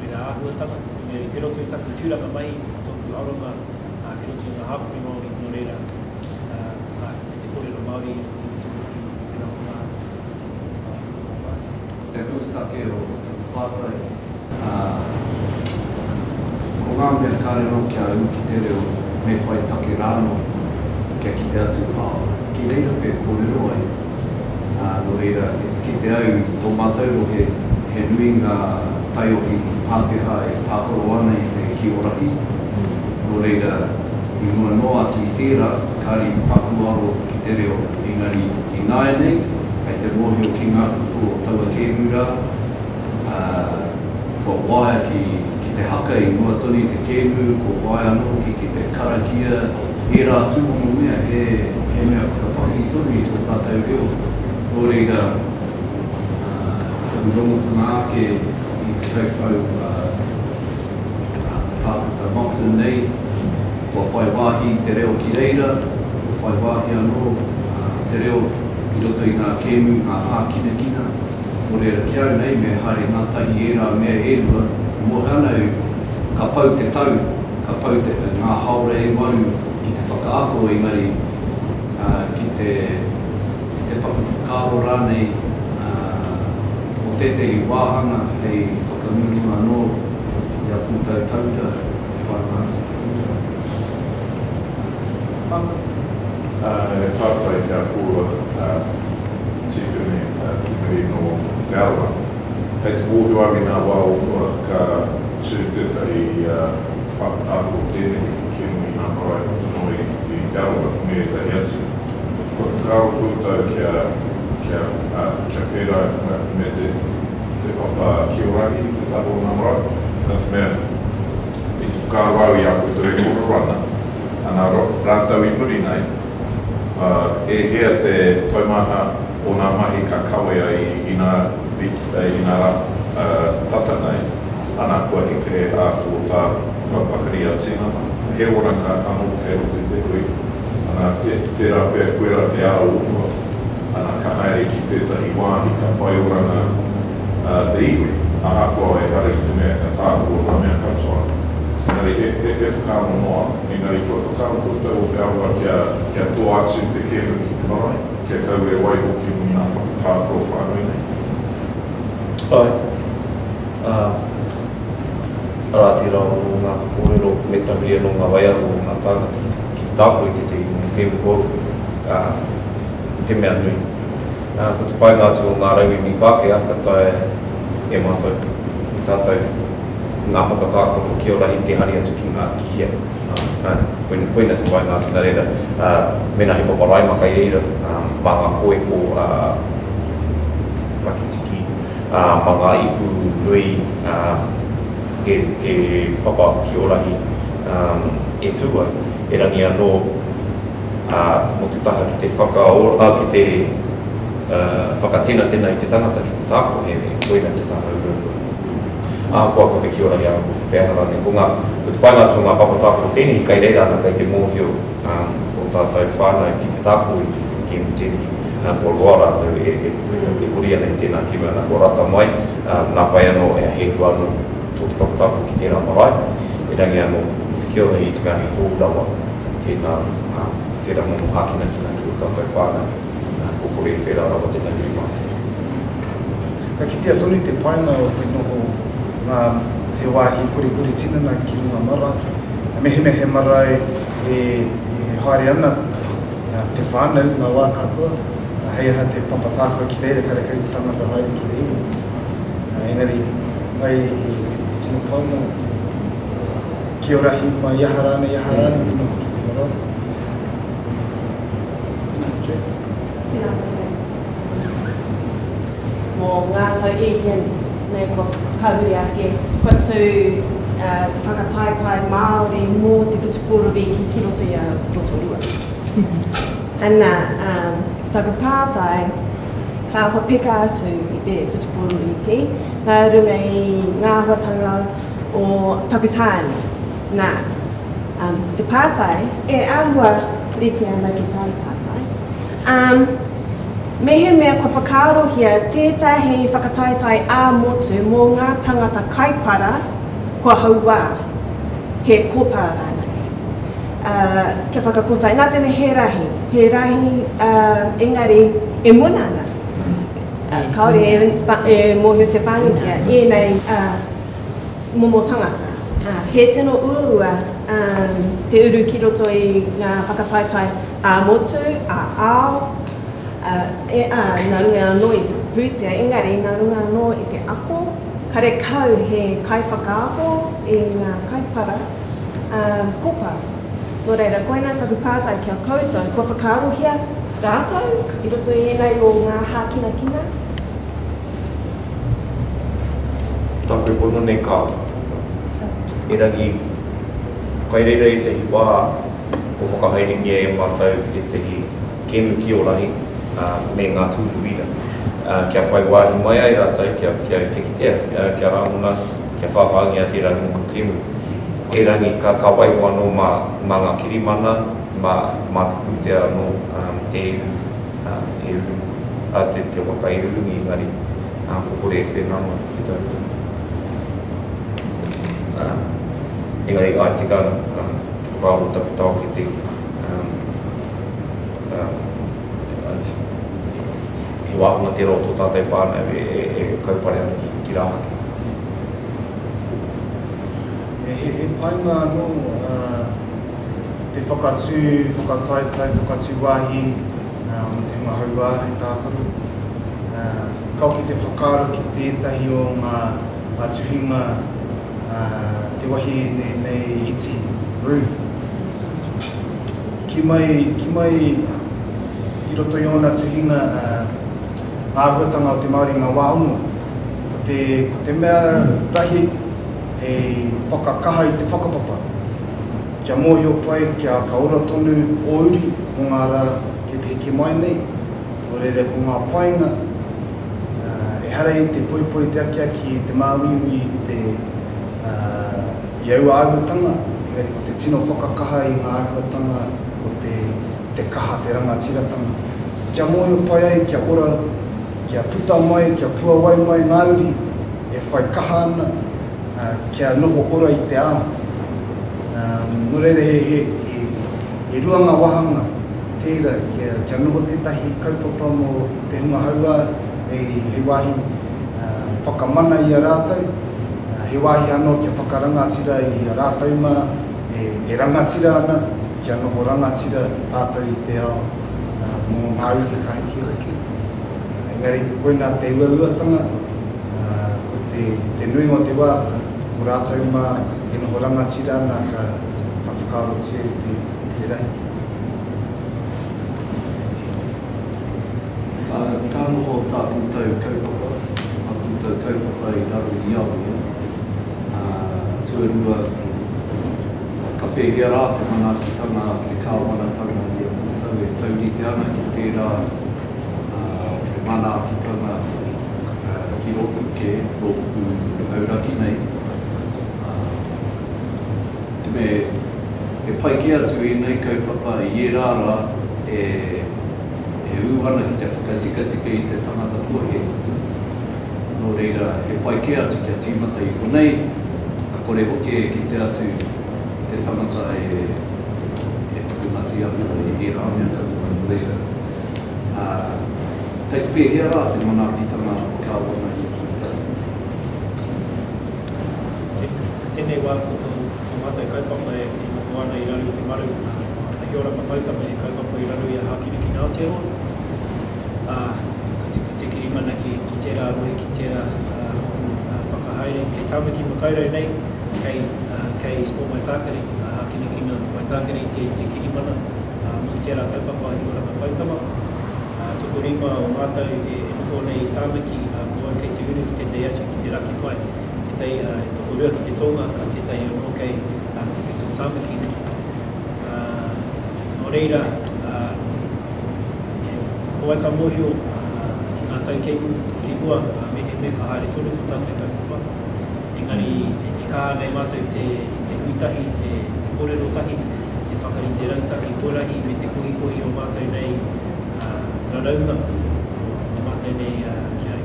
Wera āhuatanga, engari ki roto i taku tūranga mahi, ko tōku aronga ki roto i ngā hapori Māori, nō reira, ā, kei te kōrero Māori i roto hoki i tērā o ngā wāhi. Ko te pūtake o taku pātai, ā, ko ngā mea kāre anō kia ū ki te reo, me whai take rānō kia kite atu, ā, ki reira pea kōrero ai. Ā, nō reira, kei te kite au i tō mātou rohe, he nui ngā taiohi Pākehā e tākaro ana i te kī-o-raki. Nō reira, i mua noa atu i tērā, kāre i paku aro ki te reo, engari ināianei, kei te mōhio ki ngā kupu o taua kēmu rā, ā, kua waea ki, ki te haka i mua tonu i te kēmu, kua waea anō hoki ki te karakia, ērā tūmomo mea, he, he mea whakapakari tonu i tō tātou reo. Nō reira, ā, taku rongotanga ake i te kauwhau a Tākuta Moxon nei, kua whai wāhi te reo ki reira, kua whai wāhi anō te reo i roto i ngā kēmu, ngā hākinakina. Nō reira, ki au nei, me haere ngātahi ērā mea e rua, mōhio ana au, ka pau te tau, ka pau te, ngā haora e waru ki te whakaako, engari, ki te, ki te paku whakaaro rānei. tētehi wāhanga hei whakangungu anō i a koutou tauira i te paenga atu. He pātai ki a kōrua, Tipene, Tipene nō Te Arawa. Hei te mōhio au i ngā wā o mua ka tū tētahi papa tākaro tēnehi ki runga i ngā marae puta noa i Te Arawa me ētahi atu. Kua whakaaro koutou kia, kia, kia pērā me te, te papa kiorahi i te taha o ngā marae? Nā te mea, i te whakaaro au i a koutou e kōrero ana, ana rātou i muri nei, ā, e hea te taumaha o ngā mahi ka kawea i, i ngā, i ngā rā tata nei, ana, kua heke ā tōtā, kua pakari a tinana, he oranga anō kei roto i te hui, ana, tē, tērā pea koirā te ara o mua, ana, ka haere ki tētahi wāhi ka whai oranga te iwi, ahakoa ehara i te mea ka tākaro ngā mea katoa. Engari, he, he, he whakaaro noa, engari kua whakaaro koutou o Te Arawa kia, kia toa atu te kēmu ki te marae, kia kaua e waiho ki runga i ngā papa tākaro whānui nei. Āe. Ā, arā tērā o ngā kōrero me tahuri anō ngā waiaro o ngā tāngata ki te, ki te tākaro i tētahi momo kēmu hou, ā, te mea nui. Ā, ko te painga atu o ngā rauemi Pākehā ka taea e mātou, e tātou, ngā papa tākaro ki ō rahi te hari atu ki ngā, ki hea. Ā, koina, koina te painga atu nā reira, ā, mēnā he papa raima kai reira, ā, mā ngā kōeko, ā, pakitiki, ā, mā ngā ipu nui, ā, te, te papa ki ō rahi, ā, e tū ai. Erangi anō, ā, mō te taha ki te whakaora, ā, ki te whakatenatena i te tangata ki te tākaro, he, he koina te taha uaua. Ahakoa ko te ki ora i a koe, ko te aha rānei, ko ngā, ko te painga atu o ngā papa tākaro tēnehi kei reira ana, kei te mōhio ā, o tātou whānau ki te tākaro i te kēmu tēnehi, ā, kua roa rātou e, e, e kori ana i tēnā kēmu ana, kua rata mai, ā, nā whai anō, e he hua anō tō te papa tākaro ki tērā marae, erangi anō, ko te ki ora i te mea he hou rawa. Tēnā, ā, tērā momo hākinakina ki ō tātou whānau, ā, kua kore e whērā rawa te tahuri mai. Ka kitea tonu te painga o te noho ngā, he wāhi korikori tinana ki runga marae. Mehemea he marae e, e haere ana te whānau ngā wā katoa, hei aha te papa tākaro ki reira, karekau te tangata haere ki reira. Engari, ai, he tino painga. Ki ora hi mai aha rānei, aha rānei te noho ki te marae. Tēnā, Jane. Tēnā koutou. Mō ngā tau e hia nei kua kahuri ake, kua tū te whakataetae Māori mō te whutupōro rīhi ki roto i a Rotorua. Ana, ko taku pātai, ka kua peka atu i te whutupōro rīki, nā runga i ngā āhuatanga o taku tāne. Nā, um, ko te pātai, e āhua rite ana ki tāu pātai, um, mehemea kua whakaarohia tētahi whakataetae ā-motu mō ngā tangata kaipara kua hauā, he kopa rānei, uh, kia whakakotahi, nā te mea he rahi, he rahi, uh, engari e muna ana. Uh, kāore e, e mōhiotia whānuitia ēnei uh, momo tangata. He tino uaua te uru ki roto i ngā whakataetae ā-motu, ā-ao, ā, nā runga anō i te pūtea, engari nā runga anō i te ako, karekau he kaiwhakaako i ngā kaipara kopa. Nō reira, koinā taku pātai ki a koutou, kua whakaarohia rātou i roto i ēnei o ngā hākinakina? Tāku e pono nei ka erangi kai reira ētahi wā kua whakahaerengia e mātou tētahi kēmu ki Ōrahi me ngā tūru wīra kia whai wāhi mai ai rātou kia, kia, kia kitea, kia rāngona, kia whāwhāngia tērā momo kēmu. Erangi ka, ka waiho anō mā, mā ngā kirimana, mā, mā te pūtea anō te ihu e uru, a te, te waka e urungi engari ā, ko kore e whēnā mai te tautoko. Ā, engari āe tika ana ā, te whakaaro o taku taokete ā, ā, he he wāhanga tērā o tō tātou whānau e, e, e kaupare ana ki, ki rāhaki. He, he, he painga anō uh, te whakatū, whakataetae, whakatū wāhi uh, mō te hunga hauā hei tākaro. Uh, ka hoki te whakaaro ki tētahi o ngā, ngā tuhinga uh, te wahine nei iti, Ruth. Ki mai, ki mai i roto i ōna tuhinga ngā āhuatanga o te Māori ngā wā o mua. Ko te, ko te mea rahi hei whakakaha i te whakapapa. Kia mōhio pai, kia ka ora tonu ō uri mō ngā rā kei te heke mai nei. Nō reira ko ngā painga, ehara i te poipoi, te akiaki, te māuiui, te, i aua āhuatanga, engari ko te tino whakakaha i ngā āhuatanga o te, te kaha, te rangatiratanga. Kia mōhio pai ai, kia ora, kia puta mai, kia puawai mai ngā uri e whai kaha ana, kia noho ora i te ao. Nō reira, he, he, he, he rua ngā wāhanga tērā, kia, kia noho tētahi kaupapa mō te hunga hauā hei, hei wāhi whakamana i a rātou, He wāhi anō kia whakarangatira i a rātou mā e rangatira ana, kia noho rangatira tātou i te ao mō ngā uri ka heke hoki. Engari koinā te uauatanga, ko te nuinga o te wā, ko rātou mā e noho rangatira ana ka whakaarotia i te rahi. Ka noho tā koutou kaupapa, tā koutou kaupapa i raro i a ia, ā, tuarua, ka pēhea rā te manaakitanga a te kāwanatanga i a koutou e taurite ana ki tērā o te manaakitanga ki rōpū kē, rōpū auraki nei, ā, te mea he pai kē atu ēnei kaupapa i ērā rā e e ū ana ki te whakatikatika i te tangata kua hē. Nō reira, he pai kē atu kia tīmata i konei, ka kore hoki e kite atu i te tangata e e pukumati ana i ērā mea katoa. Nō reira, ā, kei te pēhea rā te manaakitanga a te Kāwana i a koutou? Tēnei wā ko tō mātou kaupapa e noho ana i raro i te maru a He Oranga Poutama, he kaupapa i raro i a Hākinakina Aotearoa, ā, ka tuku te kirimana ki tērā rohe, ki tērā rōpū whakahaere. Kei Tāmaki Makaurau nei, kei, kei Sport Waitākere, Hākinakina Waitākere te kirimana mō tērā kaupapa a He Oranga Poutama. Tokorima o mātou e noho nei i Tāmaki, ko au kei te uru, tētahi atu ki te raki pai. Tētahi e tokorua ki te tonga, tētahi anō kei te pito o Tāmaki nei. Nō reira, ko wai ka mōhio i ngā tau kei mua, mehemea ka haere tonu tō tātou kaupapa. Engari e kaha nei mātou te hui tahi, te kōrero tahi, te whakarite rautaki korahi me te kohikohi o mātou nei raraunga, o mātou nei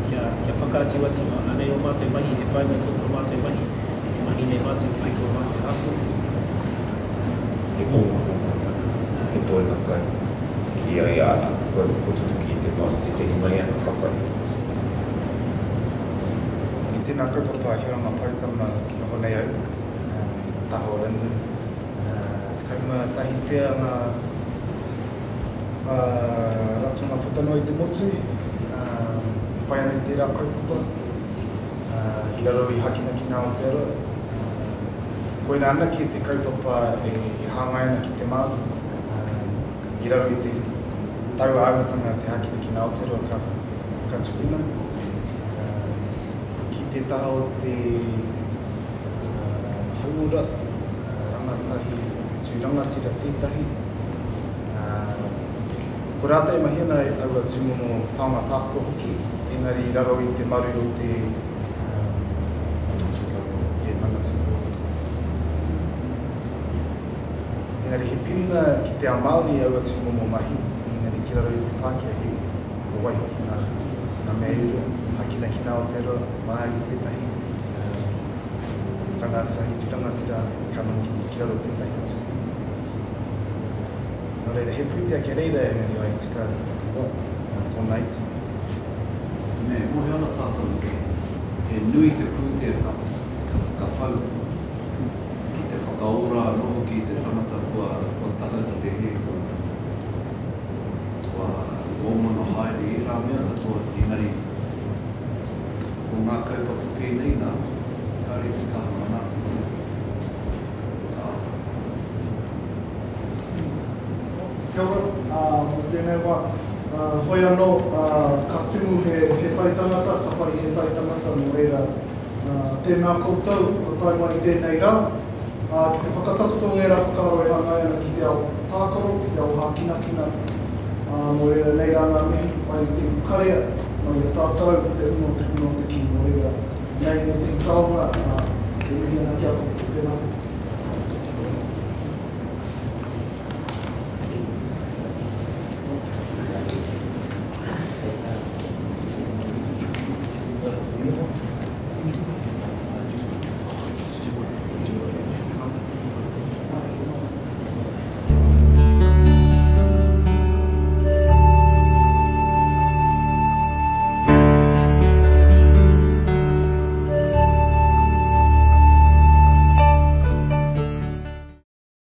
kia whakaatu atu, anei ō mātou mahi, he painga tō tō mātou mahi, e mahi nei mātou ki tō mātou hapori. He kōhungahunga, he toenga kai, ki a ia ana, kua tutuki i te pā, tētehi mai ana ka pai. I tēnā kaupapa he oranga poutama noho nei au, i te taha o Lyndon. 11 pea ngā ratonga puta noa i te motu e whai ana i tērā kaupapa i raro i Hakinakina Aotearoa. Koinā anake te kaupapa e hāngai ana ki te Māori i raro i te taua āhuatanga te Hakinakina Aotearoa ka tukuna ki te taha o te hauora rangatahi tū rangatira tētahi. Ko rātou e mahi ana aua tūmomo taonga tākaro hoki, engari i raro i te maru o te Manatū Hauora. Engari he piringa ki te ao Māori aua tūmomo mahi, engari ki raro i te Pākehā he ko wai hoki ngā mea e rua, hākinakina Aotearoa, Māori tētahi, rangatahi, tū rangatira ka noho ki raro tētahi atu. Nō reira, he pūtea kia reira engari ai tika hoa, tōna iti. mea e mōhio ana tātou he nui te pūtea ka whakapau ki te whakaora anō hoki i te tangata kua taka ki te hē, kua ōmana haere ērā mea katoa, engari ko ngā kaupapa pēnei nā, kāre i te kaha manaakitia. Ka. Kia ora, mō tēnei wā. Hoi anō, ka timu he tai tangata, ka pari he tai tangata, nō reira, tēnā koutou kua tae mai i tēnei rā, ki te whakatakoto ngērā whakaaro e hāngai ana ki te ao tākaro, ki te ao hākinakina, nō reira, nei rā ngā mihi mai i te ipukarea, mai i a tātou, te hunga o te hunga o te kī, nō reira, nei ētehi taonga, e mihi ana ki a koutou, tēnā koutou.